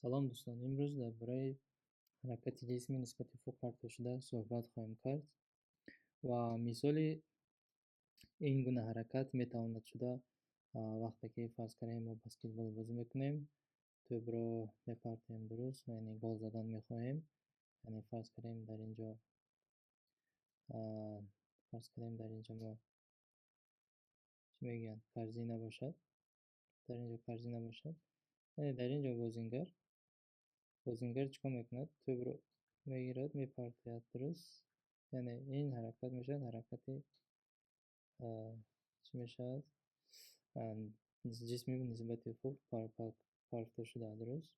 Салом, дӯстон! Имрӯз дар бораи ҳаракати ҷисми нисбати уфуқ партофташуда суҳбат хоҳем кард ва мисоли ин гуна ҳаракат метавонад шуда, вақте ки, фарз кардем, мо баскетбол бозӣ мекунем, тӯбро мепартоем, дуруст, яъне гол задан мехоҳем. Яъне фарз кардем, дар ин ҷо, фарз кардем, дар ин ҷо мо чӣ мегӯянд, корзина бошад, дар ин ҷо корзина бошад, яъне дар ин ҷо бозингар чӣ кор мекунад? Тӯбро мегирад, мепартояд, дуруст. Яъне ин ҳаракат мешавад ҳаракати чӣ мешавад? Ҷисми нисбати уфуқ партофташуда, дуруст.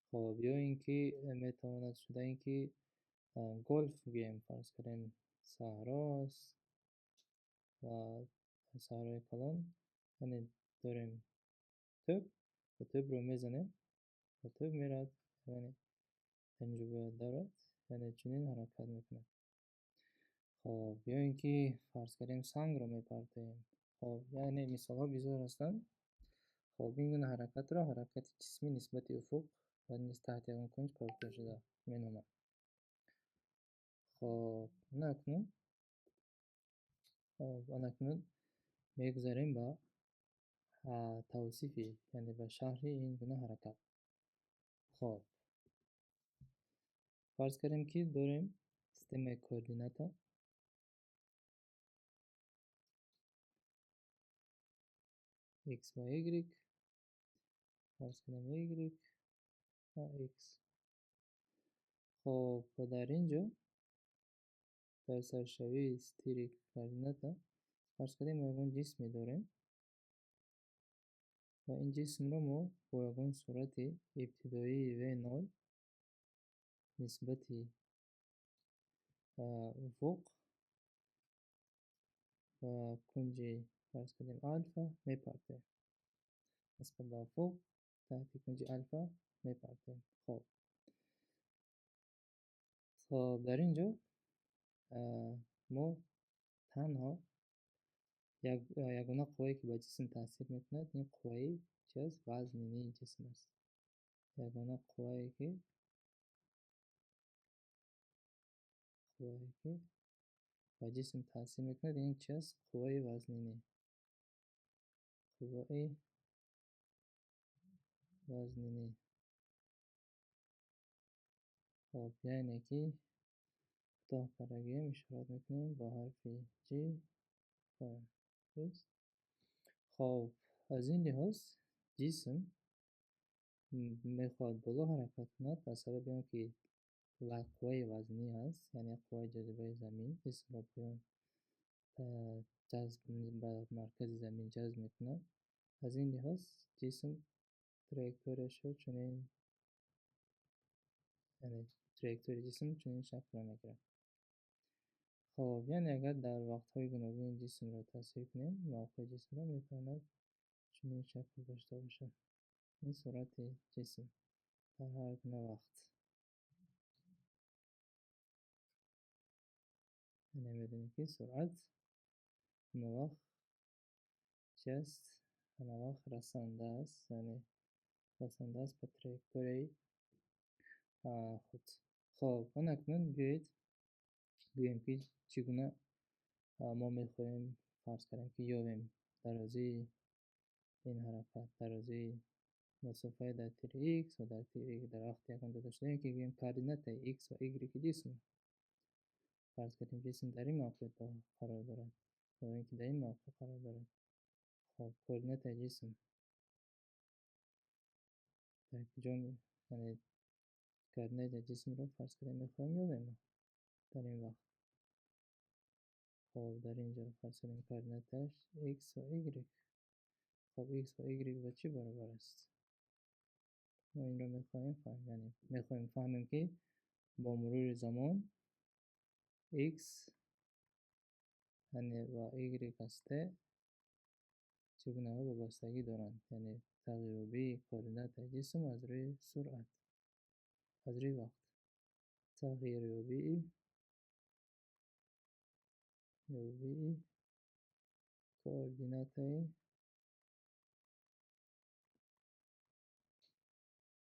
Хоб, ё ин ки метавонад шуда ин ки голф гӯем, фарз кардем, саҳро аст ва саҳрои калон, яъне дорем тӯб ва тӯбро мезанем ва тӯб меравад, яъне дар ин ҷо бояд дарояд, яъне чунин ҳаракат мекунад. Хоб, ё ин ки, фарз кардем, сангро мепартоем. Хоб, яъне мисолҳо бисёр ҳастанд. Хоб, ин гуна ҳаракатро ҳаракати ҷисмӣ нисбати уфуқ ва низ таҳти ягон кунҷ партофташуда меноманд. Хоб, анакнун, хоб, анакнун мегузарем ба тавсифи, яъне ба шарҳи ин гуна ҳаракат. Хоб, фарз кардем, ки дорем системаи координата x ва y, фарз кардем, y ва x. Хоб, ва дар ин ҷо дар саршавии стири координата, фарз кардем, мо ягон ҷисме дорем ва ин ҷисмро мо бо ягон суръати ибтидоии v0 нисбати уфуқ ва кунҷи, фарз кардем, алфа мепартоем, нисбат ба уфуқ таҳти кунҷи алфа мепартоем. Хоб, дар ин ҷо мо танҳо ягона қуввае, ки ба ҷисм таъсир мекунад, ин қувваи чи аст? Вазнинии ҷисм аст. Ягона қуввае, ки ба ҷисм таъсир мекунад, ин чи аст? Қувваи вазнинӣ, қувваи вазнинӣ. Хоб, яъне ки кӯтоҳ карда гӯем, ишорат мекунем бо ҳарфи G. Дуруст. Хоб, аз ин лиҳоз ҷисм мехоҳад боло ҳаракат кунад. Аз сабаби он ки қувваи вазнӣ ҳаст, яъне қувваи ҷозибаи замин ҷисмро поён ҷазб, ба маркази замин ҷазб мекунад. Аз ин лиҳоз ҷисм траекторияшро чунин, яъне траекторияи ҷисм чунин шаклро мегирад. Хоб, яъне агар дар вақтҳои гуногун ҷисмро тасвир кунем, мавқеи ҷисмро, метавонад чунин шакл дошта бошад. Ин суръати ҷисм дар ҳар гуна вақт, яъне медонем, ки суръат ҳамавақт чи аст? Ҳамавақт расонда аст, яъне расонда аст ба траекторияи худ. Хоб, анакнун биёед гӯем, ки чӣ гуна мо мехоҳем, фарз кардем, ки ёбем дарозии ин ҳаракат, дарозии масофаи дар тири x ва дар тири y дар вақти ягон дода шуда, ки гӯем координатаи x ва y ҷисм. Фарз кардем, ҷисм дар ин мавқеъ қарор дорад ё ин ки дар ин мавқеъ қарор дорад. Хоб, координатаи ҷисм дар куҷо, яъне координатаи ҷисмро, фарз кардем, мехоҳем ёбем дар ин вақт. Хоб, дар ин ҷо, фарз кардем, координатааш x ва y. Хоб, x ва y ба чӣ баробар аст? Мо инро мехоҳем фаҳмем, яъне мехоҳем фаҳмем, ки бо мурури замон x, яъне ва y аз t чӣ гуна вобастагӣ доранд, яъне тағйирёбии координатаи ҷисм аз рӯи суръат, аз рӯи вақт, тағйирёбии координатаи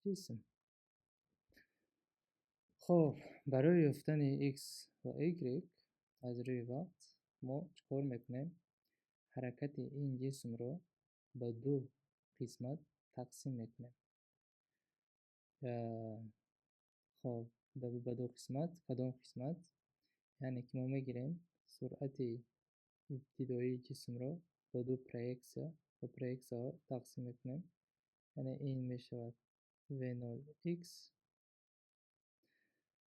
ҷисм. Хоб, барои ёфтани x ва y аз рӯи вақт мо чӣ кор мекунем? Ҳаракати ин ҷисмро ба ду қисмат тақсим мекунем. Хоб, ба ду қисмат, кадом қисмат? Яъне ки мо мегирем суръати ибтидоии ҷисмро ба ду проексия, ба проексияҳо тақсим мекунем. Яъне ин мешавад v0x,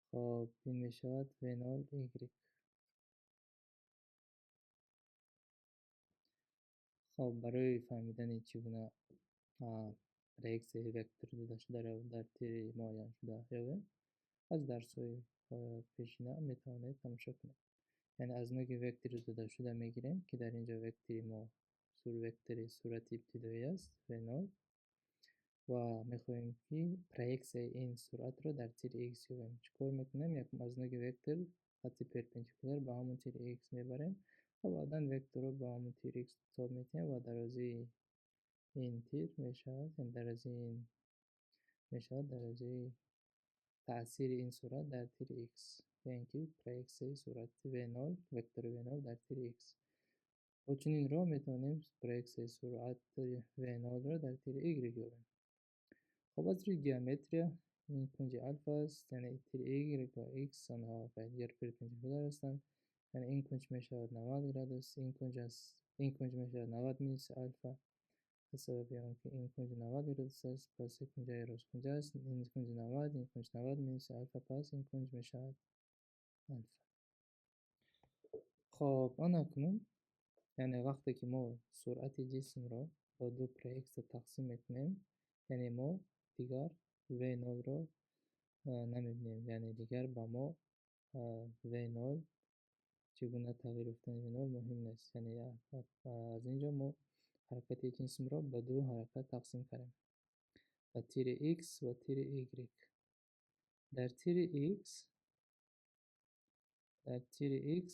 хоб, ин мешавад v0y. Хоб, барои фаҳмидани чӣ гуна проексияи вектори додашударо дар тири муайяншуда ёбем, аз дарсҳои пешина метавонед тамошо кунед. Яъне аз нуги вектори додашуда мегирем, ки дар ин ҷо вектори мо вектори суръати ибтидоӣ аст, v0, ва мехоҳем, ки проексияи ин суръатро дар тири x ёбем. Чӣ кор мекунем? Якум, аз нуги вектор хатти перпендикуляр ба ҳамон тири x мебарем ва баъдан векторро ба ҳамон тири x тоб медиҳем ва дарозии ин тир мешавад, яъне дарозии ин мешавад дарозии таъсири ин суръат дар тири x, яъне ки проексияи суръати v0, вектори v0 дар тири x. Бо чунин роҳ метавонем проексияи суръати v0-ро дар тири y ёбем. Хоб, аз рӯи геометрия ин кунҷи алфа аст, яъне тири y ва x онҳо ба якдигар перпендикуляр ҳастанд. Яъне ин кунҷ мешавад 90 градус, ин кунҷ аст, ин кунҷ мешавад 90 минус алфа. Аз сабаби он ки ин кунҷ 90 градус аст, пас ин кунҷаи росткунҷа аст, ин кунҷ 90, ин кунҷ 90 минус алфа, пас ин кунҷ мешавад алфа. Хоб, ана акнун, яъне вақте ки мо суръати ҷисмро ба ду проексия тақсим мекунем, яъне мо дигар v0-ро намебинем, яъне дигар ба мо v0 чӣ гуна тағйир ёфтани v0 муҳим нест. Яъне аз ин ҷо мо ҳаракати ҷисмро ба ду ҳаракат тақсим кардем, ба тири x ва тири y. Дар тири x, дар тири x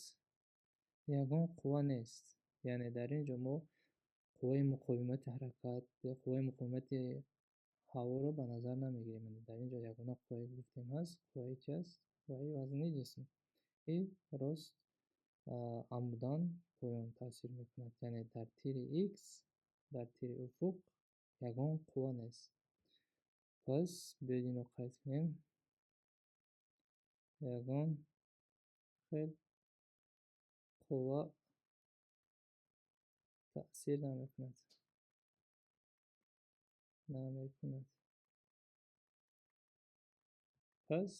ягон қувва нест. Яъне дар ин ҷо мо қувваи муқовимати ҳаракат ё қувваи муқовимати ҳаворо ба назар намегирем. Дар ин ҷо ягона қуввае гуфтем ҳаст, қувваи чи аст? Қувваи вазни ҷисм. И рост амудан поён таъсир мекунад. Яъне дар тири x, дар тири уфуқ ягон қувва нест. Пас биёед инро қайд кунем. Ягон хел қувва таъсир намекунад. Намекунад. Пас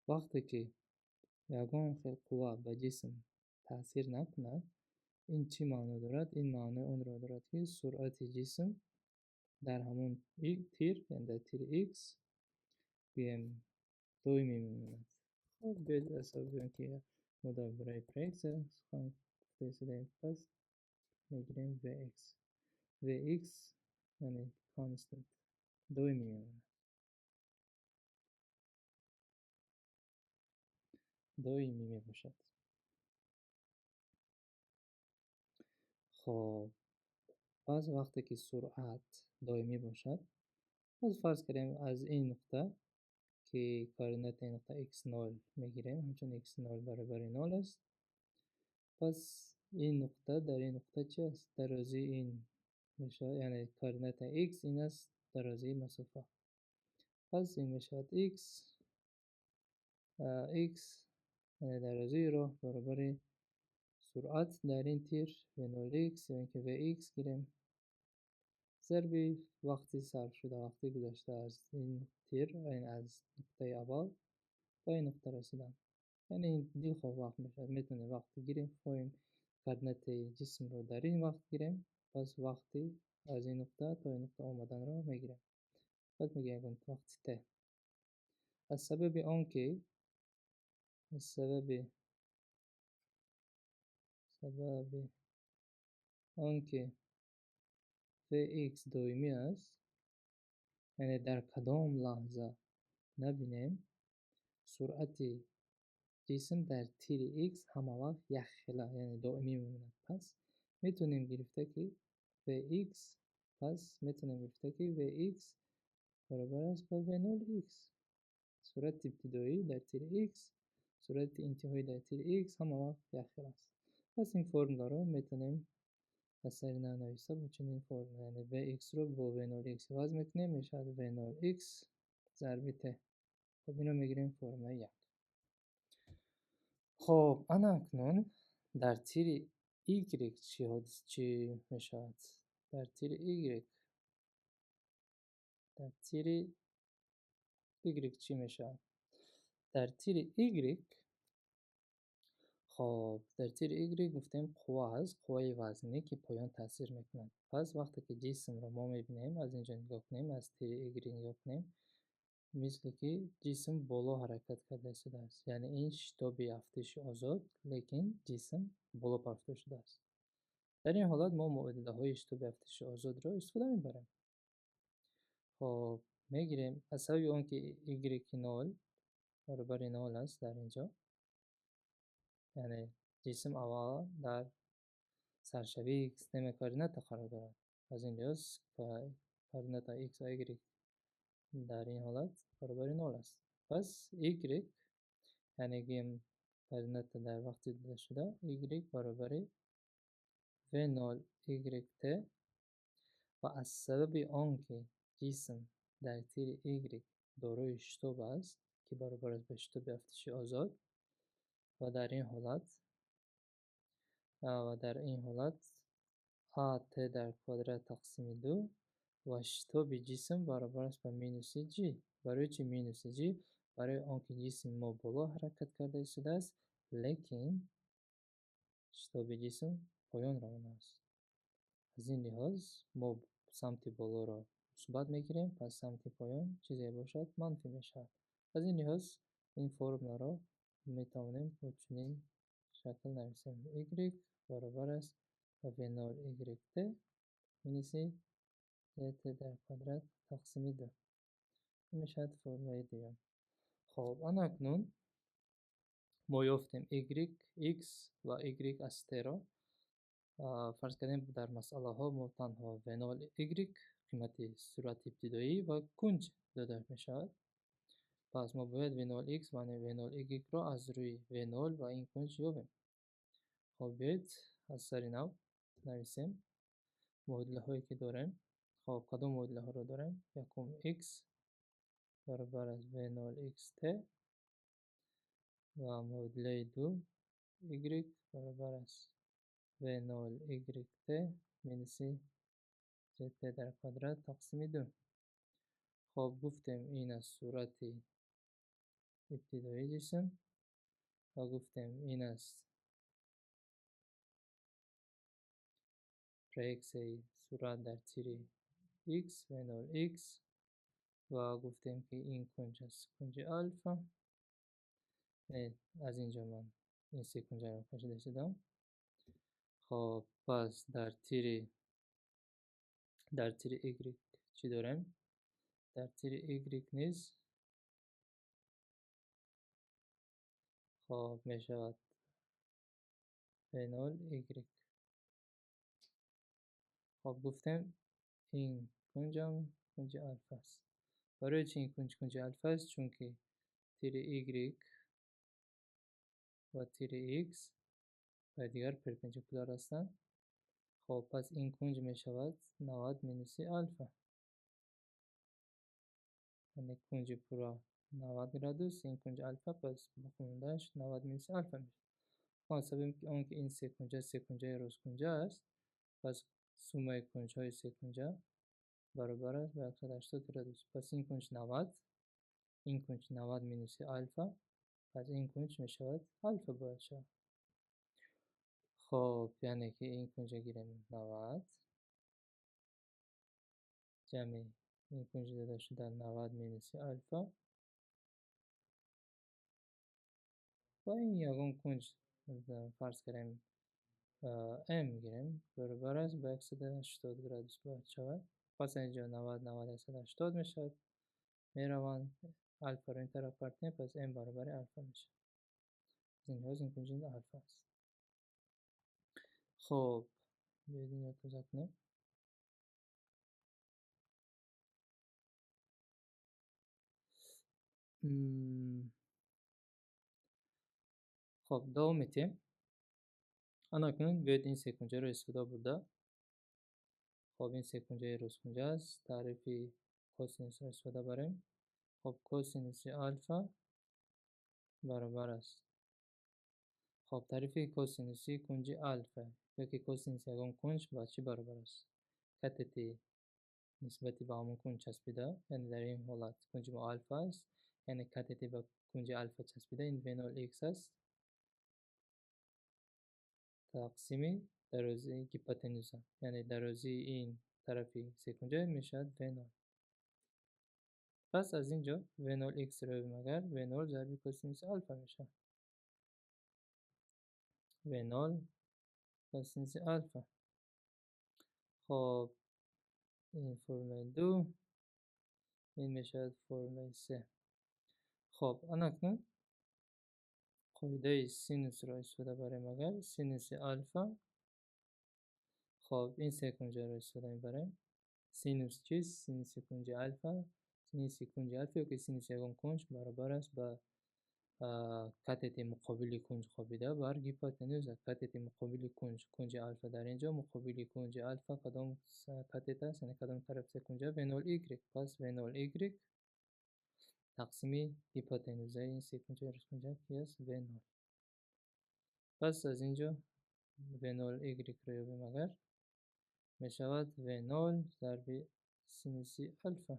вақте ки ягон хел қувва ба ҷисм таъсир накунад, ин чӣ маъно дорад? Ин маънои онро дорад, ки суръати ҷисм дар ҳамон тир, яъне дар тири x, гӯем, доимӣ мемонад. Хоб, биёед аз сабаби он ки мо дар бораи проексия сухан гуфта истодаем, пас мегирем vx. Vx яъне constant, доимӣ мемонад. Доимӣ мебошад. Хоб, пас вақте ки суръат доимӣ бошад, пас фарз кардем аз ин нуқта, ки координатаи нуқта x0 мегирем, ҳамчун x0 баробари 0 аст. Пас ин нуқта дар ин нуқта чи аст? Дарозии ин мешавад, яъне координатаи x ин аст дарозии масофа. Пас ин мешавад x, x яъне дарозии роҳ баробари суръат дар ин тир v0x ё ин ки vx гирем, зарби вақти сарфшуда, вақти гузашта аз ин тир, яъне аз нуқтаи аввал ба ин нуқта расидан. Яъне ин дилхоҳ вақт мешавад. Метавонем вақт гирем, хоҳем координатаи ҷисмро дар ин вақт гирем, пас вақти аз ин нуқта то ин нуқта омаданро мегирем. Баъд мегӯем ягон вақти t. Аз сабаби он ки аз сабаби он ки vx доимӣ аст, яъне дар кадом лаҳза набинем, суръати ҷисм дар тири x ҳама вақт якхела, яъне доимӣ мемонад. Пас метавонем гирифта, ки vx, пас метавонем гирифта, ки vx баробар аст ба v0x. Суръати ибтидоӣ дар тири x, суръати интиҳоӣ дар тири x ҳама вақт якхел аст. Пас ин формуларо метавонем аз сари нав нависта бо чунин формула, яъне vx-ро бо v0x иваз мекунем, мешавад v0x зарби t. Хоб, инро мегирем формулаи 1. Хоб, ана акнун дар тири y чӣ мешавад? Дар тири y, дар тири y чӣ мешавад? Дар тири y, хоб, дар тири y гуфтем қувва аст, қувваи вазнӣ, ки поён таъсир мекунад. Пас вақте ки ҷисмро мо мебинем, аз инҷо нигоҳ кунем, аз тири y нигоҳ кунем, мисле ки ҷисм боло ҳаракат карда истодааст. Яъне ин шитоби афтиши озод, лекин ҷисм боло партофта шудааст. Дар ин ҳолат мо муодилаҳои шитоби афтиши озодро истифода мебарем. Хоб, мегирем аз сабаби он ки y0 баробари 0 аст дар инҷо, яъне ҷисм аввал дар саршавии системаи координата қарор дорад. Аз ин лиҳоз координата x ва y дар ин ҳолат баробари 0 аст. Пас y, яъне гӯем координата дар вақти додашуда y баробари v0 yt, ва аз сабаби он ки ҷисм дар тири y дорои шитоб аст, ки баробар аст ба шитоби афтиши озод, ва дар ин ҳолат at дар квадрат тақсими 2 ва шитоби ҷисм баробар аст ба минуси g. Барои чӣ минуси g? Барои он ки ҷисми мо боло ҳаракат карда истодааст, лекин шитоби ҷисм поён равона аст. Аз ин лиҳоз мо самти болоро мусбат мегирем, пас самти поён чизе бошад манфӣ мешавад. Аз ин лиҳоз ин формуларо метавонем бо чунин шакл нависем: y баробар аст ба v0 yt минуси gt дар квадрат тақсими 2. Ин мешавад формулаи дуюм. Хоб, ана акнун мо ёфтем y, x ва y аз t-ро. Фарз кардем дар масъалаҳо мо танҳо v0 y қимати суръати ибтидоӣ ва кунҷ дода мешавад. Пас мо бояд v0x ва v0y-ро аз рӯи v0 ва ин кунҷ ёбем. Хоб, биёед аз сари нав нависем муодилаҳое ки дорем. Хоб, кадом муодилаҳоро дорем? Якум x баробар аст v0xt ва муодилаи ду y баробар аст v0yt минуси gt дар квадрат тақсими 2. Хоб, гуфтем ин аст суръати ибтидоии ҷисм ва гуфтем ин аст проексияи суръат дар тири x v0x ва гуфтем ки ин кунҷ аст кунҷи алфа. Аз инҷо ман ин се кунҷаро кашида шудам. Хоб, пас дар тири y чӣ дорем? Дар тири y низ хоб мешавад v0 y. Хоб, гуфтем ин кунҷам кунҷи алфа аст. Барои чӣ ин кунҷ кунҷи алфа аст? Чунки тири y ва тири x ба дигар перпендикуляр ҳастанд. Хоб, пас ин кунҷ мешавад 90 минуси алфа. Яъне кунҷи пурра 90 градус, ин кунҷ алфа, пас боқимондааш 90 минуси алфа мешавад. Аз сабаби он ки ин секунҷа секунҷаи росткунҷа аст, пас суммаи кунҷҳои секунҷа баробар аст ба 180 градус. Пас ин кунҷ 90, ин кунҷ 90 минуси алфа, пас ин кунҷ мешавад алфа бояд шавад. Хоб, яъне ки ин кунҷа гирем 90 ҷамъи ин кунҷ дода шуда 90 минуси алфа ва ин ягон кунҷ фарз кардем m гирем баробар аст ба 180 градус бояд шавад. Пас инҷо 90 90 180 мешавад. Мераванд алфаро ин тараф партем, пас m баробари алфа мешавад. Аз ин лиҳоз ин кунҷ алфа аст. Хоб, биёед инро тоза кунем. Хоб, давом медиҳем. Ана акнун биёед ин секунҷаро истифода бурда. Хоб, ин секунҷаи росткунҷа аст. Таърифи косинусро истифода барем. Хоб, косинуси алфа баробар аст. Хоб, таърифи косинуси кунҷи алфа ёки косинуси ягон кунҷ ба чӣ баробар аст? Катети нисбати ба ҳамон кунҷ часпида, яъне дар ин ҳолат кунҷи мо алфа аст, яъне катети ба кунҷи алфа часпида ин v0 x аст, тақсими дарозии гипотенуза, яъне дарозии ин тарафи секунҷа мешавад v0. Пас аз ин ҷо v0 x-ро ёбем, агар v0 зарби косинуси алфа мешавад. v0 косинуси алфа. Хоб, ин формулаи 2, ин мешавад формулаи 3. Хоб, ана акнун қоидаи синусро истифода барем, агар синуси алфа. Хоб, ин секунҷаро истифода мебарем. Синус чист? Синуси кунҷи алфа. Синуси кунҷи алфа ёки синуси ягон кунҷ баробар аст ба катети муқобили кунҷ хобида бар гипотенуза. Катети муқобили кунҷ, кунҷи алфа дар ин ҷо муқобили кунҷи алфа кадом катет аст, яъне кадом тарафи секунҷа? v0 y. Пас v0 y тақсими гипотенузаи ин секунҷаи росткунҷа ки аст v0. Пас аз ин ҷо v0 y-ро ёбем, агар мешавад v0 зарби синуси алфа.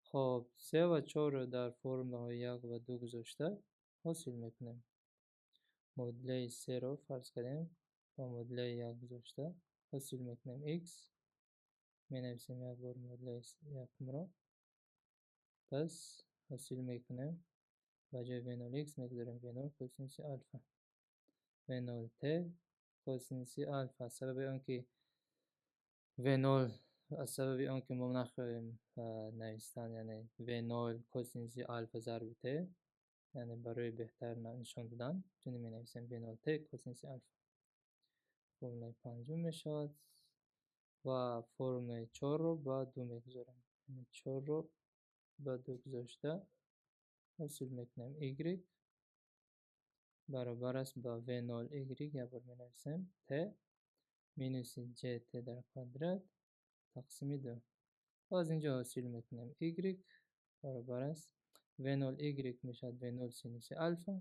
Хоб, 3 ва 4-ро дар формулаҳои 1 ва 2 гузошта ҳосил мекунем. Модулаи 3-ро фарз кардем ва модулаи 1 гузошта ҳосил мекунем x. Менависем як бор модулаи 1-ро. Пас ҳосил мекунем ба ҷои v0 x мегузорем v0 косинуси алфа. v0 t косинуси алфа. Сабаби он ки v0, аз сабаби он ки мо нахоҳем навистан, яъне v0 косинуси алфа зарби t, яъне барои беҳтар нишон додан чунин менависем v0 t косинуси алфа. Формулаи панҷум мешавад ва формулаи 4-ро ба 2 мегузорем. Яъне 4-ро ба 2 гузошта ҳосил мекунем y баробар аст ба v0 y, як бор менависем t минуси gt дар квадрат тақсими 2. Ва аз ин ҷо ҳосил мекунем y баробар аст v0 y мешавад v0 синуси алфа,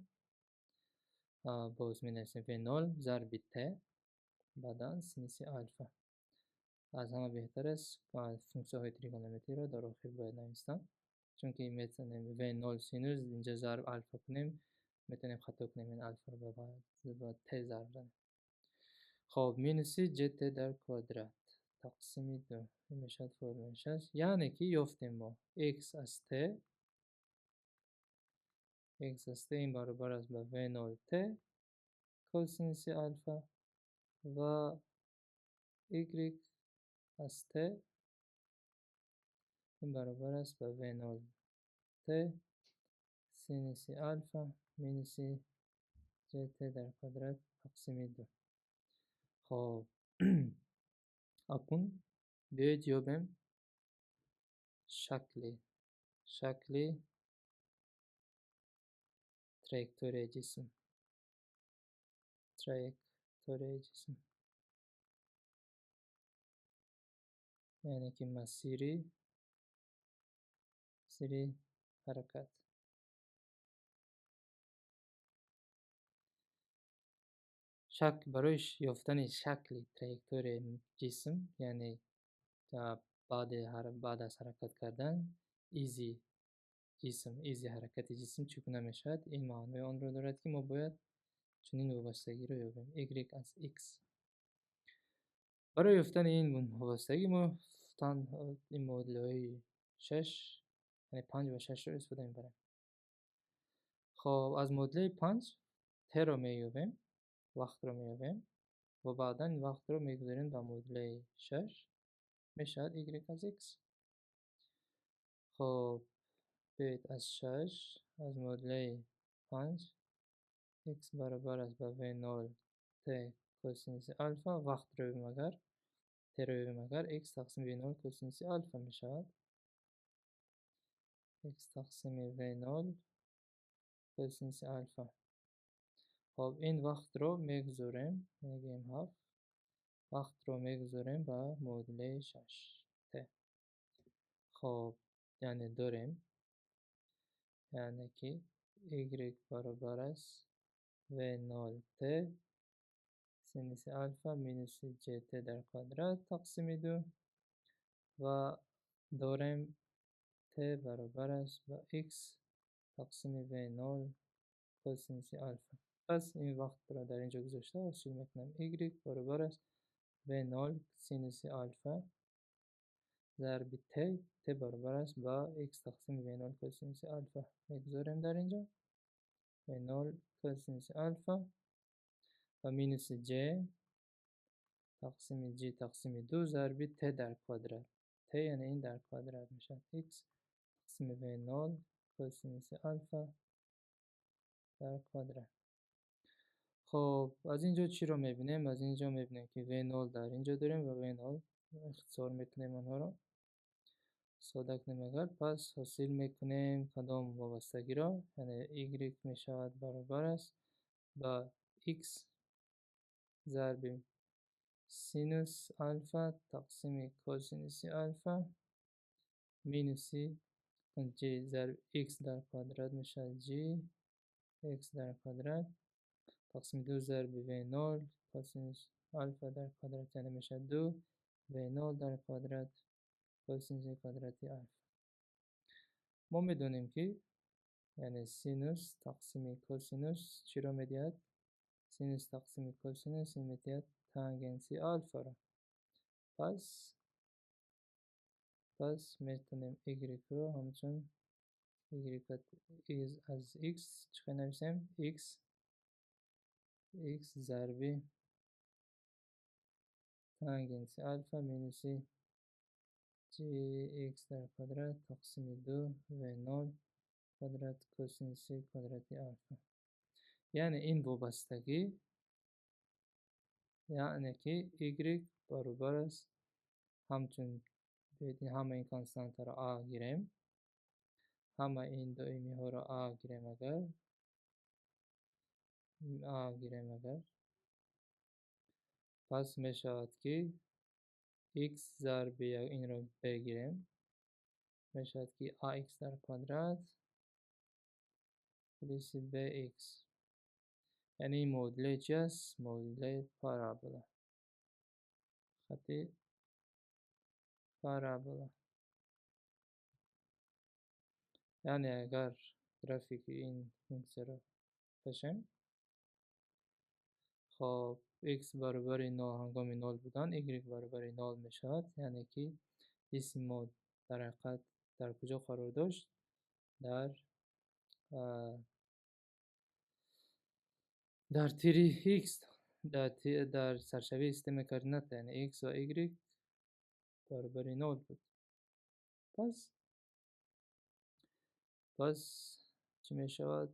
боз менависем v0 зарби t баъдан синуси алфа. Аз ҳама беҳтар аст функсияҳои тригонометриро дар охир бояд навистам, чунки метавонем v0 синус инҷа зарб алфа кунем, метавонем хато кунем, ин алфаро ба t зарб занем. Хоб, минуси gt дар квадрат тақсими 2 ин мешавад формулаи 6. Яъне ки ёфтем мо x аз t, x аз t ин баробар аст ба v0 t косинуси алфа ва y аз t ин баробар аст ба v0 t синуси алфа минуси gt дар квадрат тақсими 2. Хоб, акнун биёед ёбем шакли траекторияи ҷисм. Траекторияи ҷисм яъне ки масири ҳаракат. Барои ёфтани шакли траекторияи ҷисм, яъне баъд аз ҳаракат кардан изи ҷисм, изи ҳаракати ҷисм чӣ гуна мешавад, ин маънои онро дорад, ки мо бояд чунин вобастагиро ёбем: y аз x. Барои ёфтани ин вобастагӣ мо ин модулҳои 6, яъне 5 ва 6-ро истифода мебарем. Хоб, аз модулаи 5 t-ро меёбем, вақтро меёбем ва баъдан вақтро мегузорем ба модулаи 6, мешавад y аз x. Хоб, биёед аз 6, аз модулаи 5 x баробар аст ба v0 t косинуси алфа, вақтро ёбем агар, t-ро ёбем агар, x тақсими v0 косинуси алфа мешавад. x тақсими v0 косинуси алфа. Хоб, ин вақтро мегузорем, мегӯем 7, вақтро мегузорем ба муодилаи 6 t. Хоб, яъне дорем, яъне ки y баробар аст v0 t синуси алфа минуси gt дар квадрат тақсими 2 ва дорем t баробар аст ба x тақсими v0 косинуси алфа. Пас ин вақтро дар ин ҷо гузошта ҳосил мекунем y баробар аст v0 синуси алфа зарби t, t баробар аст ба x тақсими v0 косинуси алфа. Мегузорем дар ин ҷо v0 косинуси алфа ва минуси j тақсими g тақсими 2 зарби t дар квадрат. T яъне ин дар квадрат мешавад x тақсими v0 косинуси алфа дар квадрат. Хоб, аз ин ҷо чиро мебинем? Аз ин ҷо мебинем, ки v0 дар ин ҷо дорем ва v0 ихтисор мекунем, онҳоро сода кунем агар, пас ҳосил мекунем кадом вобастагиро? Яъне y мешавад баробар аст ба x зарби синус алфа тақсими косинуси алфа минуси g зарби x дар квадрат мешавад g x дар квадрат тақсими 2 зарби v0 косинус алфа дар квадрат, яъне мешавад 2 v0 дар квадрат косинуси квадрати алфа. Мо медонем, ки яъне синус тақсими косинус чиро медиҳад? Синус тақсими косинус ин медиҳад тангенси алфаро. Пас метавонем y-ро ҳамчун y аз x чӣ хел нависем? X зарби тангенси алфа минуси gx дар квадрат тақсими 2 v0 квадрат косинуси квадрати алфа. Яъне ин вобастагӣ, яъне ки y баробар аст, ҳамчун ҳама ин константаро a гирем, ҳама ин доимиҳоро a гирем агар, a гирем агар, пас мешавад, ки x зарби инро b гирем, мешавад, ки ax дар квадрат плюси bx. Яъне ин муодилаи чи аст? Муодилаи парабола, хати парабола. Яъне агар графики ин функсияро кашем, хоб, x баробари 0, ҳангоми 0 будан y баробари 0 мешавад, яъне ки ҷисми мо дар ҳақиқат дар куҷо қарор дошт? Дар тири x, дар саршавии системаи координата, яъне x ва y баробари 0 буд. Пас чӣ мешавад?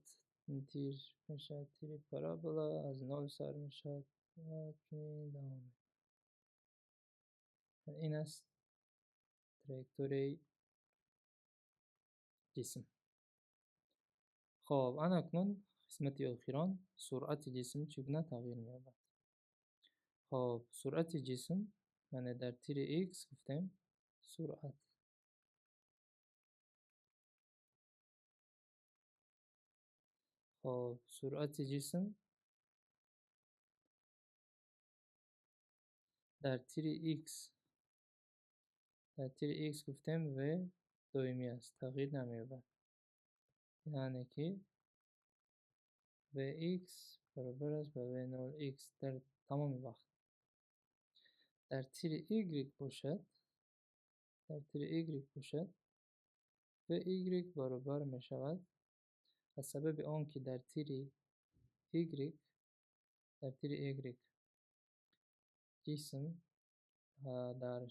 Ин тир мешавад тири парабола, аз 0 сар мешавад ва чунин давом мекунад. Ин аст траекторияи ҷисм. Хоб, ана акнун қисмати охирон: суръати ҷисм чӣ гуна тағйир меёбад? Хоб, суръати ҷисм, яъне дар тири x гуфтем суръат. Хоб, суръати ҷисм дар тири x, дар тири x гуфтем v доимӣ аст, тағйир намеёбад. Яъне ки vx баробар аст ба v0x дар тамоми вақт. Дар тири y бошад, дар тири y бошад, vy баробар мешавад, аз сабаби он ки дар тири y ҷисм дар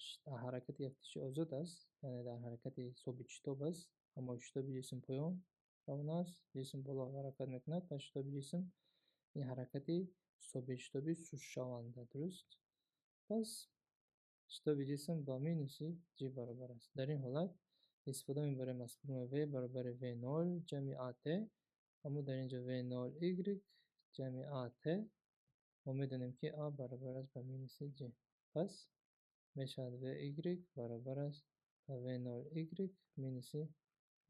ҳаракати афтиши озод аст, яъне дар ҳаракати собитшитоб аст, аммо шитоби ҷисм поён равона аст, ҷисм боло ҳаракат мекунад, пас шитоби ҷисм ин ҳаракати собитшитоби сустшаванда, дуруст? Пас шитоби ҷисм ба минуси g баробар аст. Дар ин ҳолат Истифода мебарем аз формула v баробари v0 ҷамъи at. Аммо дар инҷо v0 y ҷамъи at, мо медонем, ки a баробар аст ба минуси g. Пас мешавад vy баробар аст ба v0 y минуси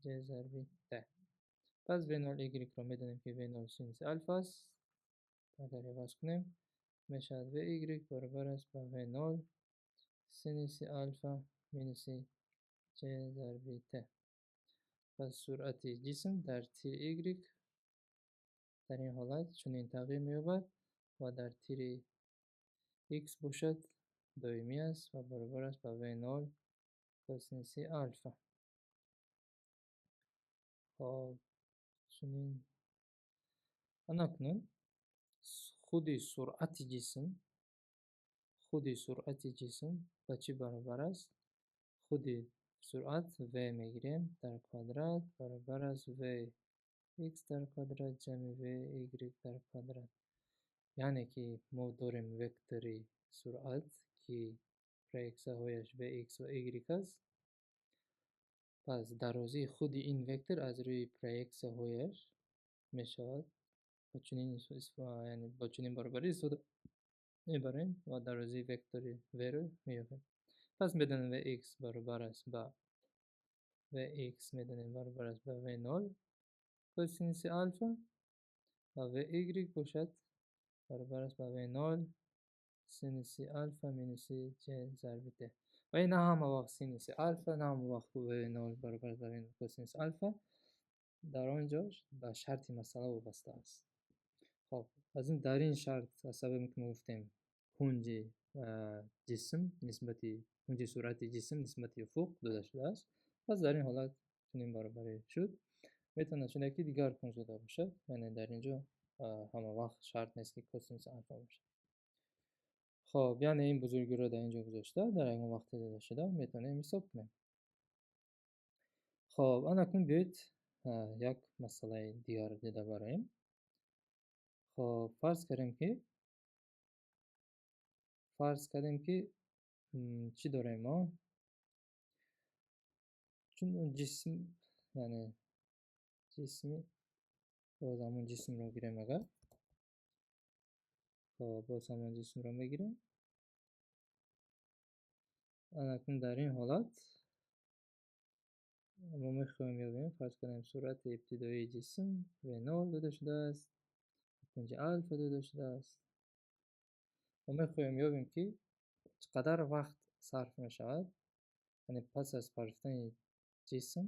g зарби t. Пас v0 y-ро медонем, ки v0 синуси алфа аст. Агар иваз кунем, мешавад vy баробар аст ба v0 синуси алфа минуси g зарби t. Пас суръати ҷисм дар тири y дар ин ҳолат чунин тағйир меёбад ва дар тири x бошад, доимӣ аст ва баробар аст ба v0 косинуси алфа. Хоб, чунин. Анакнун худи суръати ҷисм ба чӣ баробар аст? Худи суръат v мегирем дар квадрат баробар аст v x дар квадрат ҷамъи v y дар квадрат. Яъне ки мо дорем вектори суръат, ки проексияҳояш vx ва y аст. Пас дарозии худи ин вектор аз рӯи проексияҳояш мешавад ба чунин, яъне бо чунин баробарӣ истифода мебарем ва дарозии вектори v-ро меёбем. Пас медонем, vx баробар аст ба, vx медонем баробар аст ба v0 косинуси алфа ва vy бошад, баробар аст ба v0 синуси алфа минуси g зарби t. Ва ин на ҳама вақт синуси алфа, на ҳама вақт v0 баробар аст ба v0 косинуси алфа. Дар он ҷо ба шарти масъала вобаста аст. Хоб, аз ин дар ин шарт, аз сабаби ки мо гуфтем, кунҷи ҷисм нисбати, кунҷи суръати ҷисм нисбати уфуқ дода шудааст, пас дар ин ҳолат чунин баробарӣ шуд. Метавонад шуда, ки дигар кунҷ дода бошад, яъне дар ин ҷо ҳама вақт шарт нест, ки косинуси алфа бошад. Хоб, яъне ин бузургиро дар ин ҷо гузошта, дар ягон вақте дода шуда метавонем ҳисоб кунем. Хоб, анакнун биёед, як масъалаи дигарро дида бароем. Хоб, фарз кардем, ки чӣ дорем мо? Чун ҷисм, яъне ҷисми, боз ҳамон ҷисмро гирем агар. Хоб, боз ҳамон ҷисмро мегирем. Анакнун дар ин ҳолат мо мехоҳем ёбем, фарз кардем, суръати ибтидоии ҷисм v0 дода шудааст, кунҷи алфа дода шудааст. Мо мехоҳем ёбем, ки чӣ қадар вақт сарф мешавад, яъне пас аз партофтани ҷисм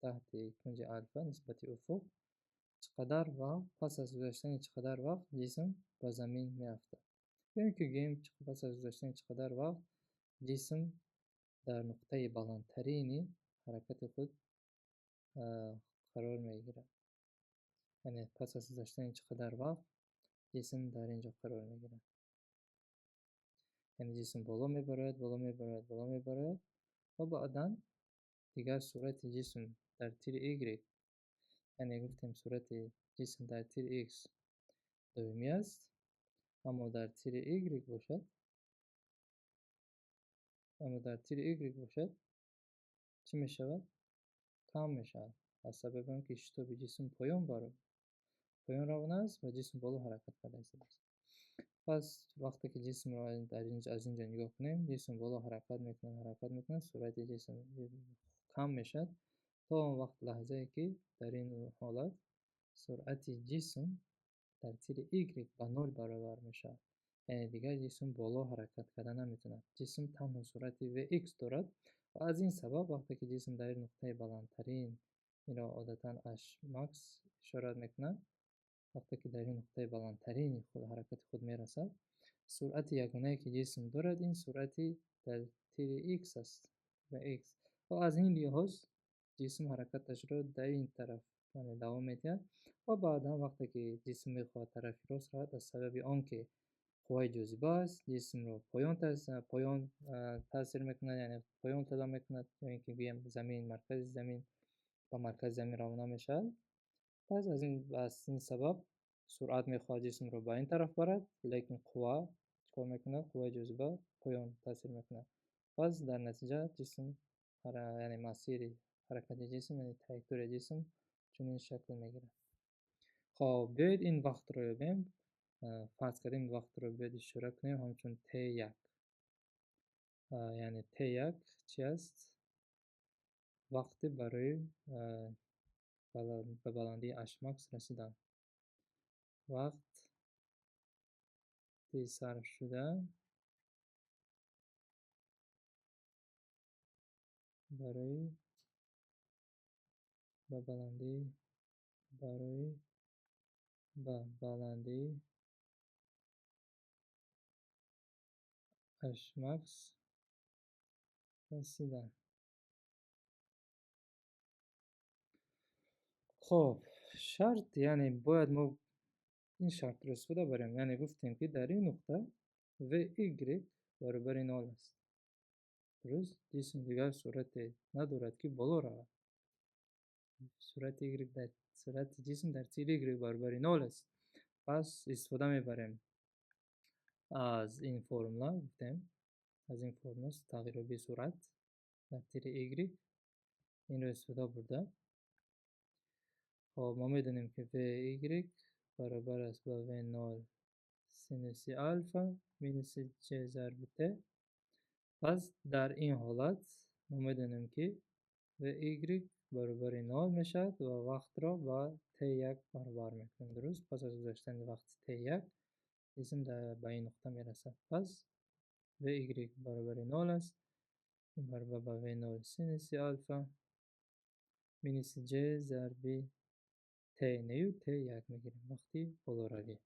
таҳти кунҷи алфа нисбати уфуқ, чӣ қадар вақт, пас аз гузаштани чӣ қадар вақт ҷисм ба замин меафтад. Ё ин ки гӯем, пас аз гузаштани чӣ қадар вақт ҷисм дар нуқтаи баландтарини ҳаракати худ қарор мегирад. Яъне пас аз гузаштани чӣ қадар вақт ҷисм дар ин ҷо қарор мегирад. Яъне ҷисм боло мебарояд, боло мебарояд, боло мебарояд ва баъдан дигар суръати ҷисм дар тири y, яъне гуфтем, суръати ҷисм дар тири x доимӣ аст, аммо дар тири y бошад, аммо дар тири y бошад, чӣ мешавад? Кам мешавад, аз сабаби он ки шитоби ҷисм поён равона аст ва ҷисм боло ҳаракат карда истодааст. Пас вақте ки ҷисмро аз ин ҷо нигоҳ кунем, ҷисм боло ҳаракат мекунад, ҳаракат мекунад, суръати ҷисм кам мешавад то он вақт лаҳзае, ки дар ин ҳолат суръати ҷисм дар тири y ба нол баробар мешавад. Яъне дигар ҷисм боло ҳаракат карда наметавонад. Ҷисм танҳо суръати vx дорад ва аз ин сабаб, вақте ки ҷисм дар нуқтаи баландтарин, инро одатан h max ишорат мекунад, вақте ки дар ин нуқтаи баландтарини ҳаракати худ мерасад, суръати ягонае, ки ҷисм дорад, ин суръати дар тири x аст, vx. Ва аз ин лиҳоз ҷисм ҳаракаташро дар ин тараф, яъне, давом медиҳад ва баъдан, вақте ки ҷисм мехоҳад тарафи рост равад, аз сабаби он ки қувваи ҷозиба аст, ҷисмро поён таъсир мекунад, яъне поён тела мекунад, ё ин ки гӯем, замин, маркази замин, ба маркази замин равона мешавад. Пас аз ин сабаб суръат мехоҳад ҷисмро ба ин тараф барад, лекин қувва чӣ кор мекунад? Қувваи ҷозиба поён таъсир мекунад. Пас дар натиҷа ҷисм, яъне масири Ҳаракати ҷисм, яъне траекторияи ҷисм чунин шакл мегирад. Хоб, биёед ин вақтро ёбем. Фарз кардем вақтро биёед ишора кунем ҳамчун Т1. Яъне Т1 чи аст? Вақти барои ба баландии Hmax расидан. Вақти сарфшуда барои ба баландии Hmax расидан. Хоб, шарт, яъне бояд мо ин шартро истифода барем. Яъне гуфтем, ки дар ин нуқта Vy баробари 0 аст. Дуруст? Ҷисм дигар сурате надорад, ки боло равад. Сурати Y дар сурати ҷисм дар тири Y баробари 0 аст. Пас истифода мебарем аз ин формула, гуфтем, аз ин формула тағйирёбии сурат дар тири Y инро истифода бурда. Хоб, мо медонем, ки Vy баробар аст ба V0 синуси алфа минуси J зарби T. Пас дар ин ҳолат мо медонем, ки Vy баробари 0 мешавад ва вақтро ба T1 баробар мекунем. Дуруст? Пас аз гузаштани вақти T1 ҷисм ба ин нуқта мерасад. Пас Vy баробари 0 аст. Ин баробар ба V0 синуси алфа минуси J зарби T нею T1 мегирем вақти болоравӣ.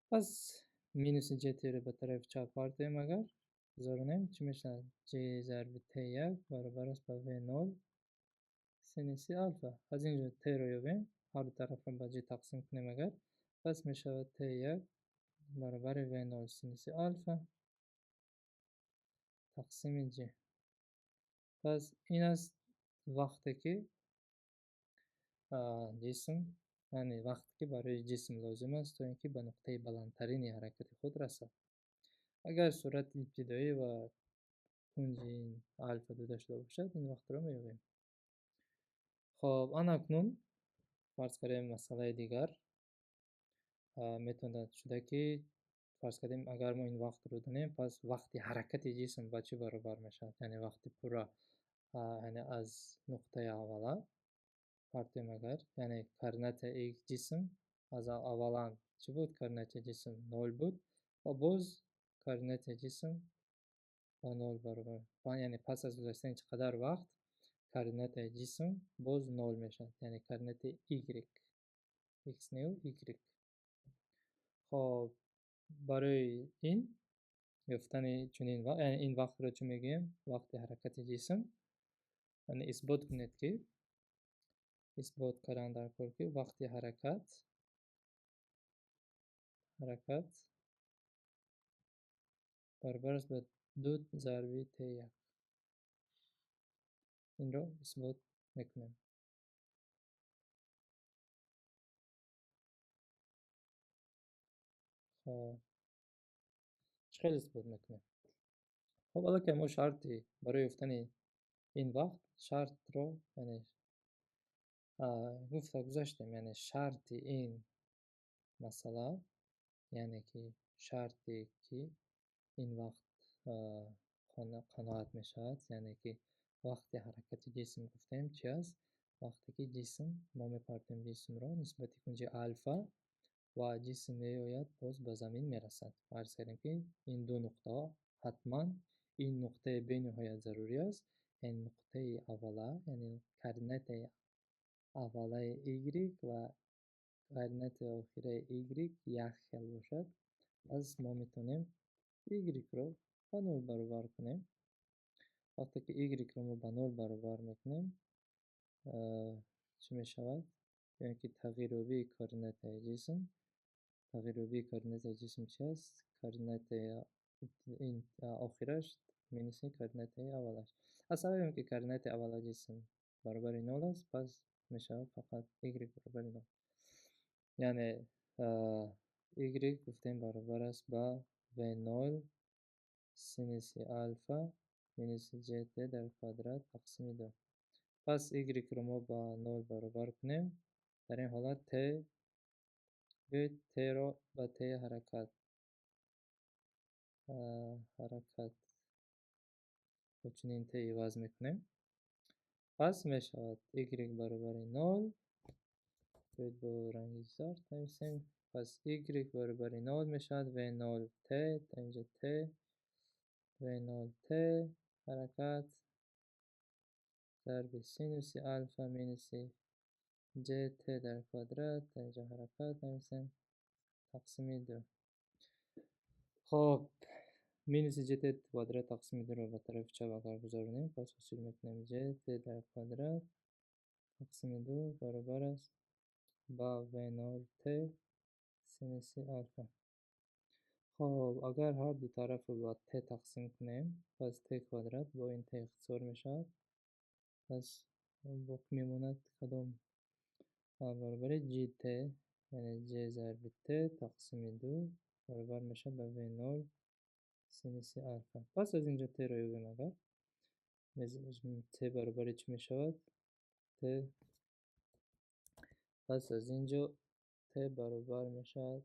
Пас минуси J T-ро ба тарафи чап партоем, агар гузаронем, чӣ мешавад? J зарби T1 баробар аст ба V0 синуси алфа. Аз ин ҷо T-ро ёбем, ҳар ду тарафро ба J тақсим кунем агар, пас мешавад T1 баробари V0 синуси алфа тақсими J. Пас ин аст вақте ки ҷисм, яъне вақте ки барои ҷисм лозим аст, то ин ки ба нуқтаи баландтарини ҳаракати худ расад. Агар сурати ибтидоӣ ва кунҷи алфа дода шуда бошад, ин вақтро меёбем. Хоб, ана акнун фарз кардем масъалаи дигар. Метавонад шуда, ки фарз кардем, агар мо ин вақтро донем, пас вақти ҳаракати ҷисм ба чӣ баробар мешавад? Яъне вақти пурра, яъне аз нуқтаи аввала партоем агар, яъне координатаи ҷисм аз аввалан чӣ буд? Координатаи ҷисм 0 буд ва боз координатаи ҷисм ба 0 баробар. Яъне пас аз гузаштани чӣ қадар вақт координатаи ҷисм боз 0 мешавад, яъне координатаи y, x не, y. Хоб, барои ин ёфтани чунин вақт, яъне ин вақтро чӣ мегӯем? Вақти ҳаракати ҷисм. Яъне исбот кунед, ки исбот кардан дар кор, ки вақти ҳаракат баробар аст ба 2 зарби Т1. Инро исбот мекунем. Хоб, чӣ хел исбот мекунем? Хоб, аллакай мо шарти барои ёфтани ин вақт шартро, яъне гуфта гузаштем, яъне шарти ин масъала, яъне ки шарте ки ин вақт қаноат мешавад, яъне ки вақти ҳаракати ҷисм гуфтем чи аст? Вақте ки ҷисм мо мепартоем ҷисмро нисбати кунҷи алфа ва ҷисм меояд боз ба замин мерасад. Фарз кардем, ки ин ду нуқтаҳо ҳатман ин нуқтаи бениҳоят зарурӣ аст, яъне нуқтаи аввала, яъне координатаи аввалаи y ва координатаи охираи y як хел бошад. Пас мо метавонем y-ро ба 0 баробар кунем. Вақте ки y-ро мо ба 0 баробар мекунем, чӣ мешавад? Ё ки тағйирёбии координатаи ҷисм, тағйирёбии координатаи ҷисм чи аст? Координатаи ин охираш минуси координатаи аввалаш. Аз сабабе ки координатаи аввалаи ҷисм баробари 0 аст, пас мешавад фақат y баробари 0. Яъне y гуфтем баробар аст ба v0 синуси алфа минуси gt дар квадрат тақсими 2. Пас y-ро мо ба 0 баробар кунем. Дар ин ҳолат t, биёед, t-ро ба t ҳаракат бо чунин t иваз мекунем. Пас мешавад y баробари 0. Биёед, бо ранги зард нависем. Пас y баробари 0 мешавад v0 t, дар инҷо t, v0 t ҳаракат зарби синуси алфа минуси gt дар квадрат, дар инҷо ҳаракат нависем, тақсими 2. Хоб, минуси gt квадрат тақсими 2-ро ба тарафи чап агар гузаронем, пас ҳосил мекунем gt дар квадрат тақсими 2 баробар аст ба v0 t синуси алфа. Хоб, агар ҳар ду тарафро ба t тақсим кунем, пас t квадрат бо ин t ихтисор мешавад. Пас боқӣ мемонад кадом баробари gt, яъне g зарби t тақсими 2 баробар мешавад ба v0 синуси алфа. Пас аз инҷо t-ро ёбем агар, t баробари чӣ мешавад? T, пас аз инҷо t баробар мешавад,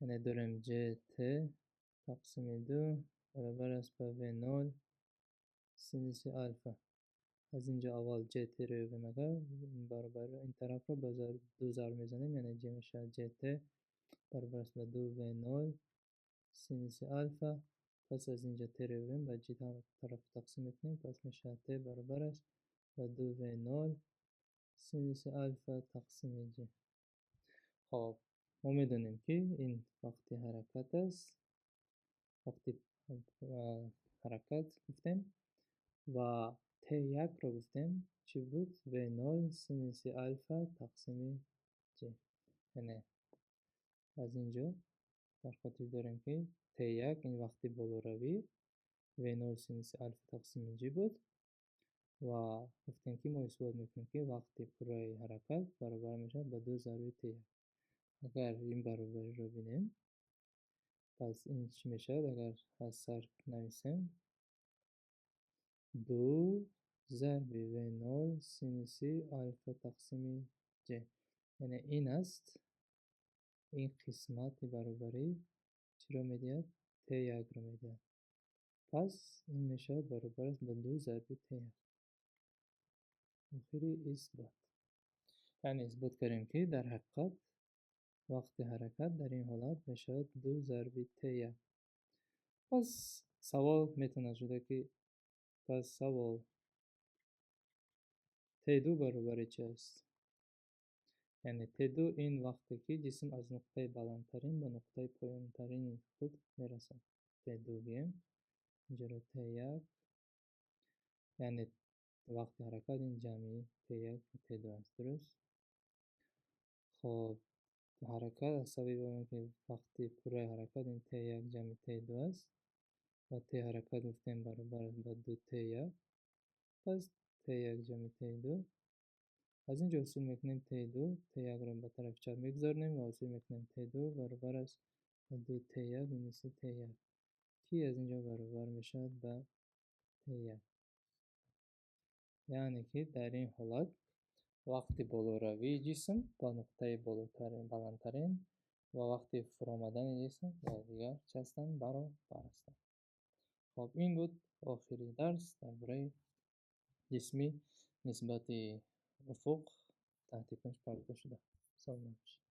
яъне дорем gt тақсими 2 баробар аст ба v0 синуси алфа. Аз инҷо аввал gt-ро ёбем агар, баробар ин тарафро ба ду зарб мезанем, яъне g мешавад gt баробар аст ба 2 v0 синуси алфа. Пас аз инҷо t-ро ёбем, ба g тараф тақсим мекунем, пас мешавад t баробар аст ба 2 v0 синуси алфа тақсими g. Хоб, мо медонем, ки ин вақти ҳаракат аст, вақти ҳаракат гуфтем ва t1-ро гуфтем, чӣ буд? V0 синуси алфа тақсими g. Яъне аз инҷо дар хотир дорем, ки t1 ин вақти болоравӣ v0 синуси алфа тақсими g буд ва гуфтем, ки мо исбот мекунем, ки вақти пурраи ҳаракат баробар мешавад ба ду зарби t1. Агар ин баробариро бинем, пас ин чӣ мешавад? Агар аз сар нависем, ду зарби v0 синуси алфа тақсими g, яъне ин аст, ин қисмати баробарӣ чиро медиҳад? T1-ро медиҳад. Пас ин мешавад баробар аст ба ду зарби t1. Охири исбот, яъне исбот кардем, ки дар ҳақиқат вақти ҳаракат дар ин ҳолат мешавад ду зарби t1. Пас савол метавонад шуда, ки пас савол: t2 баробари чи аст? Яъне t2 ин вақте ки ҷисм аз нуқтаи баландтарин ба нуқтаи поёнтарини худ мерасад. T2 гӯем, инҷоро t1, яъне вақти ҳаракат ин ҷамъи t1 ва t2 аст, дуруст? Хоб, ҳаракат аз сабаби он ки вақти пурраи ҳаракат ин t1 ҷамъи t2 аст ва t ҳаракат гуфтем баробар аст ба ду t1, пас t1 ҷамъи t2. Аз ин ҷо ҳосил мекунем t2, t1-ро ба тарафи чап мегузаронем ва ҳосил мекунем t2 баробар аст ба ду t1 минуси t1, ки аз ин ҷо баробар мешавад ба t1. Яъне ки дар ин ҳолат вақти болоравии ҷисм ба нуқтаи баландтарин ва вақти фуромадани ҷисм ба дигар чӣ ҳастанд? Баробар ҳастанд. Хоб, ин буд охири дарс дар бораи ҷисми нисбати уфуқ таҳти кунҷ партофта шуда. Саломат бошед.